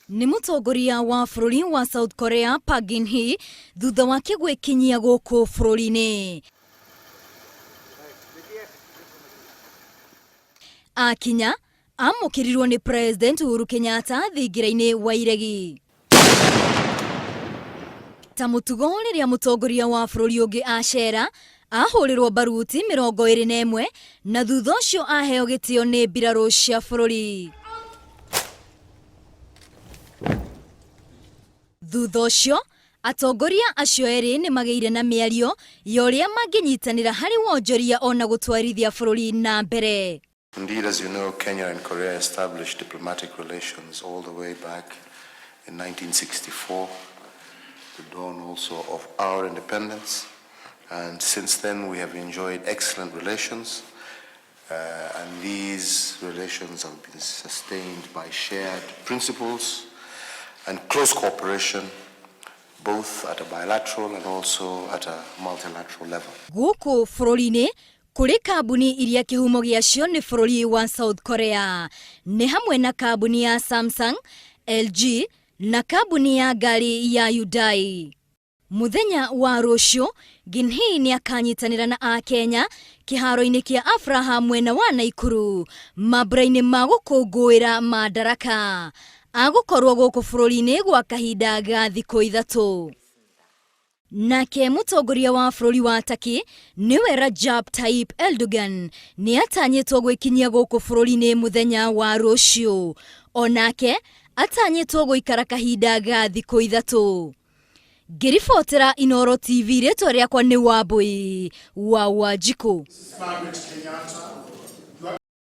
Nĩ mũtongoria wa bũrũri wa South Korea Park Geun-hye thutha wake gwĩkinyia gũkũ bũrũri-inĩ. Akinya, amũkĩrirwo nĩ President Uhuru Kenyatta thingira-inĩ wa iregi. Ta mũtugo rĩrĩa mũtongoria wa bũrũri ũngĩ acera, ahũrĩrwo mbaruti 21 na thutha ũcio aheo gĩtĩo nĩ mbirarũ cia bũrũri. Thutha ũcio, atongoria acio erĩ nĩ magĩire na mĩario ya ũrĩa mangĩnyitanĩra harĩ wonjoria ona gũtwarithia bũrũri na mbere. Indeed, as you know, Kenya and Korea established diplomatic relations all the way back in 1964, the dawn also of our independence. And since then, we have enjoyed excellent relations. And these relations have been sustained by shared principles and close cooperation, both at a bilateral and also at a multilateral level. Gũkũ bũrũri-inĩ kũrĩ kambuni iria kĩhumo gĩacio nĩ bũrũri wa South Korea nĩ hamwe na kambuni ya Samsung, LG na kambuni ya ngari ya Hyundai. Mũthenya wa rũciũ, Geun-hye nĩ akanyitanĩra na Akenya kĩharo-inĩ kĩa Afraha mwena wa Naikuru mambura-inĩ ma gũkũngũĩra Madaraka. Agũkorwo gũkũ bũrũri-inĩ gwa kahinda ga thikũ 3. Nake mũtongoria wa bũrũri wa Turkey nĩwe Recep Tayyip Erdogan nĩ atanyĩtwo gwĩkinyia gũkũ bũrũri-inĩ mũthenya wa rũciũ. Onake atanyĩtwo gũikara kahinda ga thikũ 3. Ngĩribotera Inooro TV, rĩtwa rĩakwa nĩ Wambui wa Wanjikũ. Margaret Kenyatta.